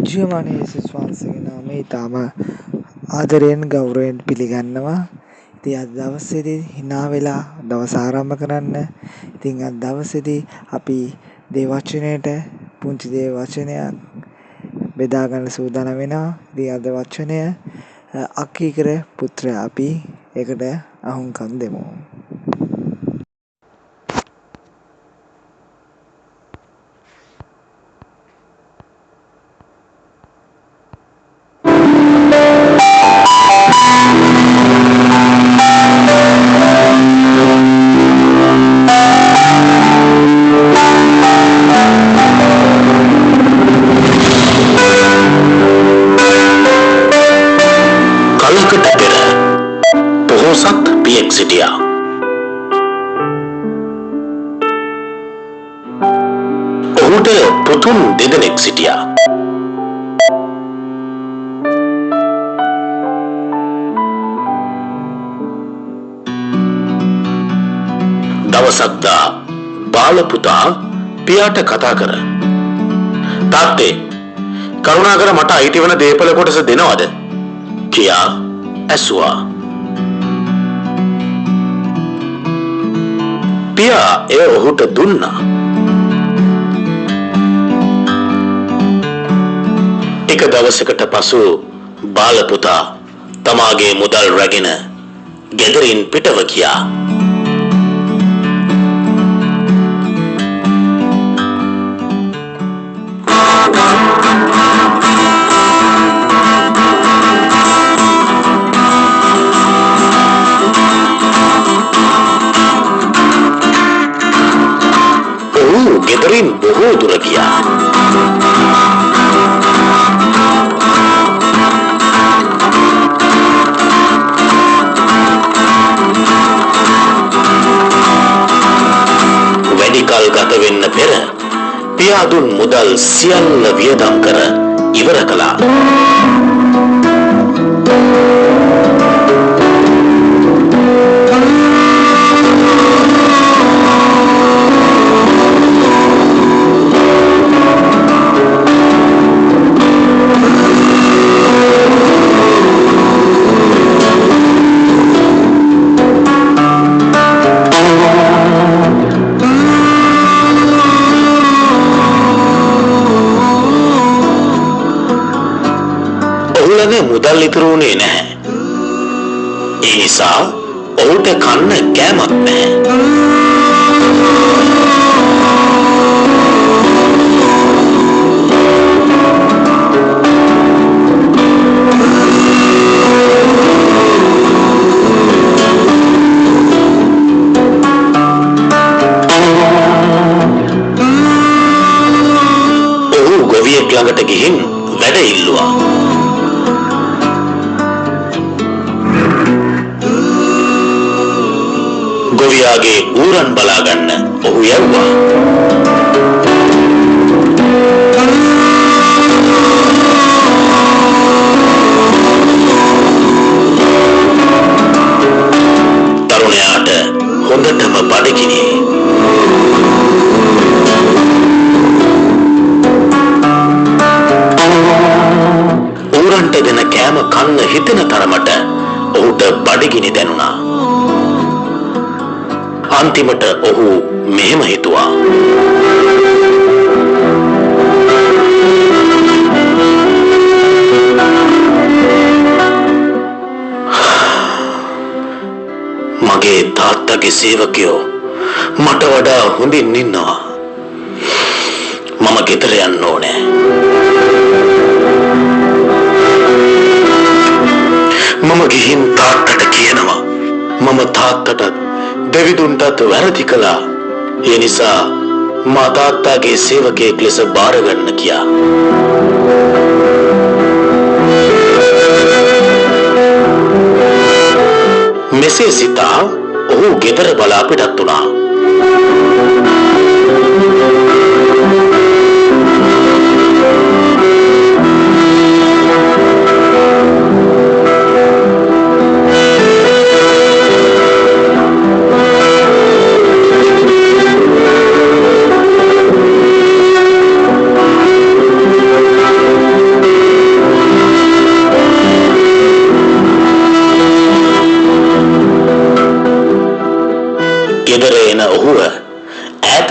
ජීවමාන යේසුස් වහන්සේගේ නාමයෙන් ඉතාම ආදරයෙන් ගෞරවයෙන් පිළිගන්නවා. ඉතින් අද දවසේදී හිනා වෙලා දවස ආරම්භ කරන්න. ඉතින් අද දවසේදී අපි දේව වචනයට පුංචි දේව වචනයක් බෙදා ගන්න සූදානම් වෙනවා. ඉතින් අද වචනය අකීකර පුත්‍රයා, අපි ඒකට අහුම්කම් දෙමු. කලකට පෙර පොහොසත් පියෙක් සිටියා. ඔහුට පුතුන් දෙදෙනෙක් සිටියා. දවසක් දා බාල පුතා පියාට කතා කර, "තාත්තේ, කරුණාකර මට අයිති වන දේපල කොටස දෙනවද?" කියා ඇසුවා. පියා එය ඔහුට දුන්නා. ටික දවසකට පසු බාල පුතා තමාගේ මුදල් රැගෙන ගෙදරින් පිටව ගියා. ඔහු ගෙදරින් බොහෝ දුර ගියා. වැඩි කල් ගත වෙන්න පෙර පියා දුන් මුදල් සියල්ල වියදම් කර ඉවර කළා. ඔහු ළඟ මුදල් ඉතුරු වුණේ නැහැ. ඒ නිසා ඔහුට කන්න කෑමක් නැහැ. ඔහු ගොවියෙක් ළඟට ගිහින් වැඩ ඉල්ලුවා. ගොවියාගේ ඌරන් බලා ගන්න ඔහු යව්වා. තරුණයාට හොඳටම බඩගිනි. ඌරන්ට දෙන කෑම කන්න හිතෙන තරමට ඔහුට බඩගිනි දැනුණා. අන්තිමට ඔහු මෙහෙම හිතුවා. මගේ තාත්තගේ සේවකයෝ මට වඩා හොඳින් ඉන්නවා. මම ගෙදර යන්න ඕනේ. මම ගිහින් තාත්තට කියනවා. මම තාත්තටත් දෙවිදුන්ටත් වැරදි කළා. ඒ නිසා මා තාත්තාගේ සේවකයෙක් ලෙස බාරගන්න කියා. මෙසේ සිතා ඔහු ගෙදර බලා පිටත් වුණා.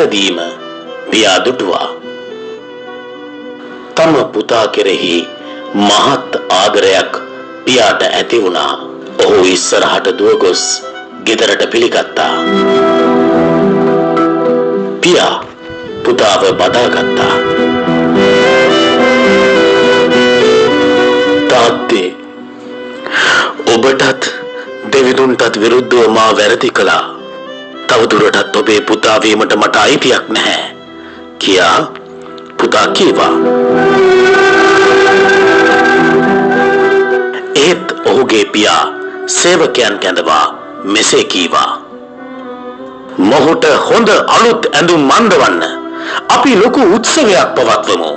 වැරදීම පියා දුටුවා. තම පුතා කෙරෙහි මහත් ආදරයක් පියාට ඇති වුණා. ඔහු ඉස්සරහට දුව ගොස් ගෙදරට පිළිගත්තා. පියා පුතාව බදාගත්තා. තාත්තේ, ඔබටත් දෙවිඳුන්ටත් විරුද්ධව මා වැරදි කළා. තවදුරටත් ඔබේ පුතා වීමට මට අයිතියක් නැහැ කියා පුතා කීවා. ඒත් ඔහුගේ පියා සේවකයන් කැඳවා මෙසේ කීවා. මොහුට හොඳ අලුත් ඇඳුම් අඳවන්න. අපි ලොකු උත්සවයක් පවත්වමු.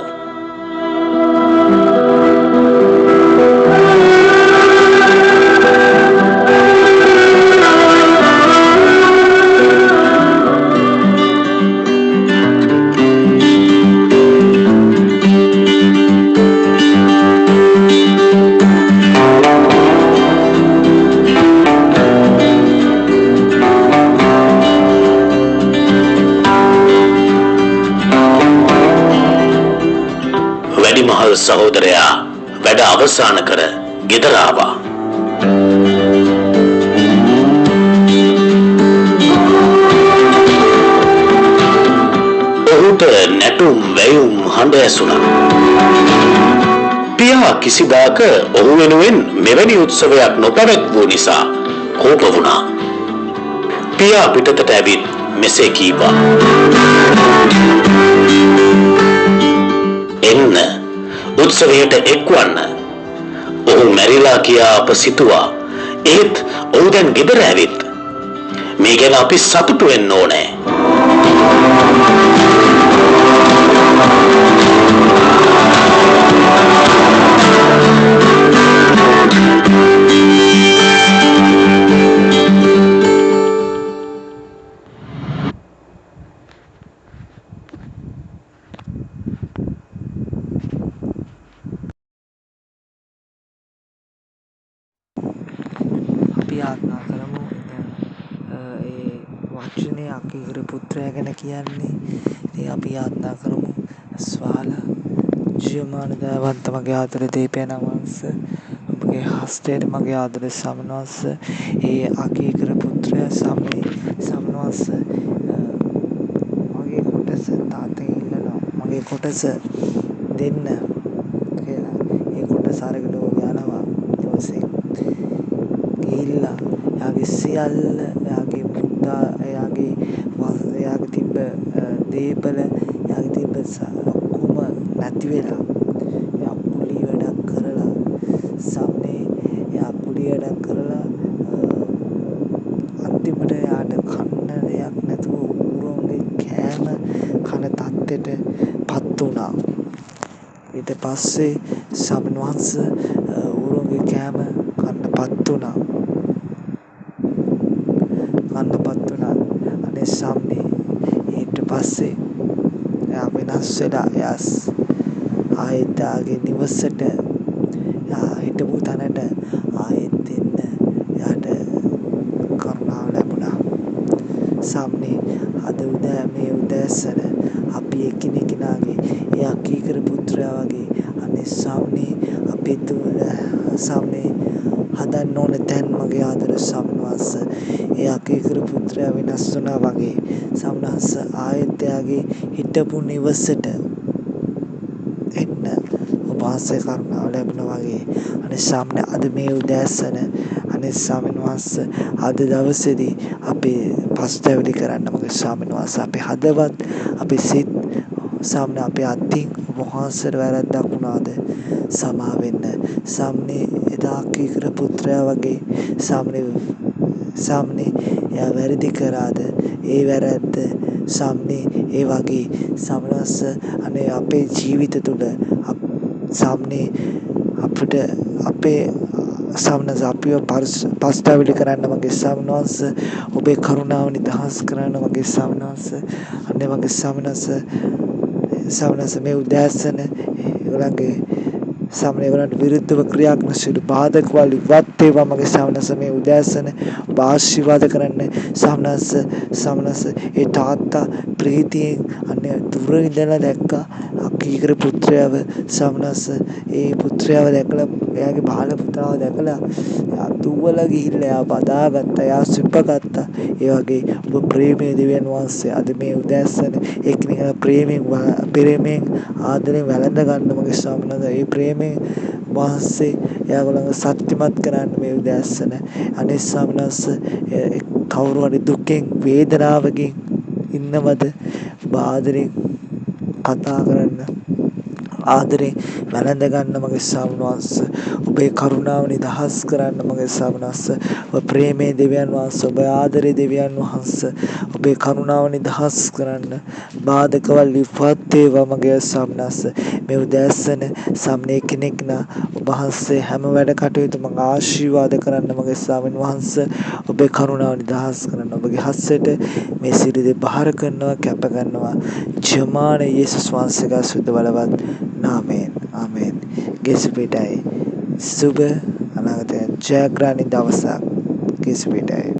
වැඩිමහල් සහෝදරයා වැඩ අවසන් කර ගෙදර ආවා. ඔහුට නැටුම් වැයුම් හඬ ඇසුණා. පියා කිසිදාක ඔහු වෙනුවෙන් මෙවැනි උත්සවයක් නොපැවැත්වූ නිසා කෝප වුණා. පියා පිටතට ඇවිත් මෙසේ කීවා. එන්න උත්සවයට එක්වන්න. ඔහු මැරිලා කියා අප සිතුවා. ඒත් ඔහු දැන් ගෙදර ඇවිත්. මේ ගැන අපි සතුටු වෙන්න ඕනේ. අපි යාඥා කරමු. ඉතින් ඒ වචනේ අකීකරු පුත්‍රයා ගැන කියන්නේ. ඉතින් අපි යාඥා කරමු. ස්වාලා ජීවමාන දයාවන්ත මගේ ආදර දේපයන වහන්සේ, ඔබගේ හස්තයට මගේ ආදර සමනවස්ස ඒ අකීකරු පුත්‍රයා සමනවස්ස මගේ කොටස තාත්තගෙන් ඉල්ලනවා, මගේ කොටස දෙන්න කියලා. ඒ කොටස අරගෙන ඔහු යනවා නිවසෙන්. ගිහිල්ලා එයාගේ සියල්ල, එයාගේ මුදා, එයාගේ තිබ්බ දේපල, එයාගේ තිබ්බ ඔක්කොම නැති වෙලා එයා කුලී වැඩක් කරලා සම්නේ එයා කුලී වැඩක් කරලා අන්තිමට එයාට කන්න දෙයක් නැතුව ඌරන්ගේ කෑම කන තත්ත්වයට පත් වුණා. ඊට පස්සේ ස්වාමීන් වහන්සේ ඌරන්ගේ කෑම කන්න පත් වුණා. අනේ සම්නේ ඊට පස්සේ එයා වෙනස් වෙලා එයා ආයෙත් එයාගේ නිවසට, එයා හිටපු තැනට ආයෙත් එන්න එයාට කරුණාව ලැබුණා. සම්නේ අද මේ උදෑසන අපි එකිනෙකනාගේ ඒ අකීකරු පුත්‍රයා වගේ අනේ සම්නේ අපේ තුල සම්නේ හදන්න ඕන තැන් මගේ ආදර ස්වාමීන් වහන්සේ. ඒ අකීකරු පුත්‍රයා වෙනස් වුණා වගේ ස්වාමීන් වහන්සේ ආයෙත් එයාගේ හිටපු නිවසට එන්න ඔබ වහන්සේ කරුණාව ලැබුණා වගේ අනේ ස්වාමීන් අද මේ උදෑසන අනේ ස්වාමීන් වහන්සේ අද දවසේදී අපේ පසුතැවිලි කරන්න මගේ ස්වාමීන් වහන්සේ. අපේ හදවත්, අපේ සිත් ස්වාමීන් අපේ අතින් ඔබ වහන්සේට වැරැද්දක් වුණාද සමා වෙන්න. ස්වාමීන් එදා අකීකරු පුත්‍රයා වගේ ස්වාමීන් එයා වැරදි කරාද ඒ වැරැද්ද ස්වාමීන් ඒ වගේ ස්වාමීන් වහන්සේ අනේ අපේ ජීවිත තුළ ස්වාමීන් අපිට අපේ ස්වාමීන් වහන්සේ අපිව පසුතැවිලි කරන්න මගේ ස්වාමීන් වහන්සේ. ඔබේ කරුණාව නිදහස් කරන්න මගේ ස්වාමීන් වහන්සේ. අනේ මගේ ස්වාමීන් වහන්සේ, ස්වාමීන් වහන්සේ මේ උදෑසන ඒගොල්ලන්ගේ ස්වාමීන් ඒගොල්ලන්ට විරුද්ධව ක්‍රියා කරන සියලු බාධකවල් ඉවත් වේවා මගේ ස්වාමීන් වහන්සේ. මේ උදෑසන ඔබ ආශිර්වාද කරන්න ස්වාමීන් වහන්සේ. ස්වාමීන් වහන්සේ ඒ වැළඳගත්තා ප්‍රීතියෙන්. අන්න දුර ඉඳලා දැක්කා අකීකරු පුත්‍රයව ස්වාමීන්. ඒ පුත්‍රයව දැකලා, එයාගේ බාල පුතාව දැකලා එයා දුවලා ගිහිල්ලා එයා බදාගත්තා, එයා සිපගත්තා. ඒ වගේ ඔබ ප්‍රේමයේ දෙවියන් වහන්සේ අද මේ උදෑසන එකිනෙකා ප්‍රේමයෙන් ආදරෙන් වැළඳ ගන්න මගේ ස්වාමීන් වහන්සේ. ඒ ප්‍රේමයෙන් වහන්සේ එයාගොල්ලන්ව සත්‍යමත් කරන්න මේ උදෑසන. අනේ ස්වාමීන් වහන්සේ, කවුරු හරි දුකෙන් වේදනාවකින් ඉන්නවද, ඔබ ආදරෙන් කතා කරන්න, ආදරෙන් වැළඳ ගන්න මගේ ස්වාමීන් වහන්සේ. ඔබේ කරුණාව නිදහස් කරන්න මගේ ස්වාමීන් වහන්සේ. ඔබ ප්‍රේමයේ දෙවියන් වහන්සේ, ඔබ ආදරේ දෙවියන් වහන්සේ, ඔබේ කරුණාව නිදහස් කරන්න. බාධකවල් ඉවත් වේවා මගේ ස්වාමීන් වහන්සේ. මේ උදෑසන සම්නේ කෙනෙක් නා ඔබ වහන්සේ හැම වැඩ කටයුතුම ආශිර්වාද කරන්න මගේ ස්වාමීන් වහන්සේ. ඔබේ කරුණාව නිදහස් කරන්න. ඔබගේ හස්සට මේ සියලු දේ බාර කරනවා, කැප කරනවා. ජයමාන යේසුස් වහන්සේගේ සුද්ධ බලවත් නාමයෙන්. ආමේන්. යේසු පිටයි. සුබ අනාගතය ජයග්‍රහණී දවසක්. යේසු පිටයි.